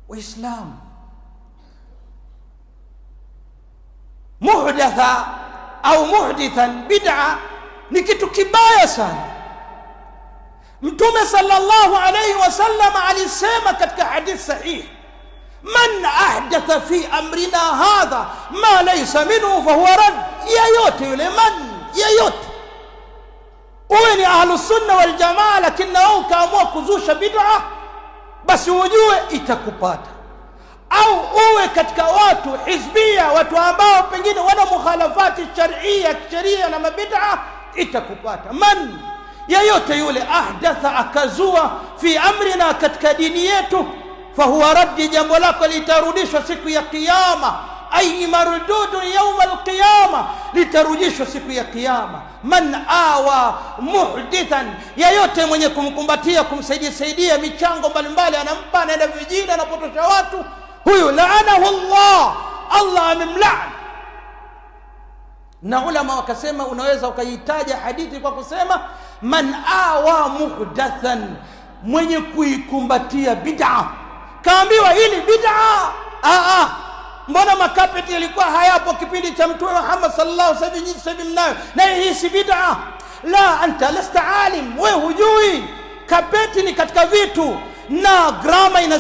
Waislamu, muhdatha au muhdithan, bid'a ni kitu kibaya sana. Mtume sallallahu alayhi wasallam alisema katika hadithi sahihi, man ahdatha fi amrina hadha ma laysa minhu fahuwa rad. Yeyote yule, man yeyote, uwe ni ahlusunna waljamaa, lakini na wewe ukaamua kuzusha bid'a, basi ujue itakupata. Au uwe katika watu hizbia, watu ambao pengine wana mukhalafati sharia kisheria na mabid'a, itakupata. Man yeyote yule ahdatha, akazua fi amrina, katika dini yetu, fahuwa raddi, jambo lako litarudishwa siku ya Kiyama. Ay mardudun yauma alqiyama, litarudishwa siku ya Kiyama. Man awa muhdithan, yeyote mwenye kumkumbatia kumsaidia saidia michango mbalimbali, anampa, anaenda vijijini, anapotosha watu, huyu laanahu Allah, Allah amemlaani. Na ulama wakasema unaweza ukaitaja hadithi kwa kusema man awa muhdathan, mwenye kuikumbatia bid'a. Kaambiwa hili bid'a. Aa, mbona makapeti yalikuwa hayapo kipindi cha Mtume Muhammad sallallahu alaihi wasallam? Sasa hivi mnayo, na hii si bid'a. La, anta lasta alim, we hujui. Kapeti ni katika vitu na grama ina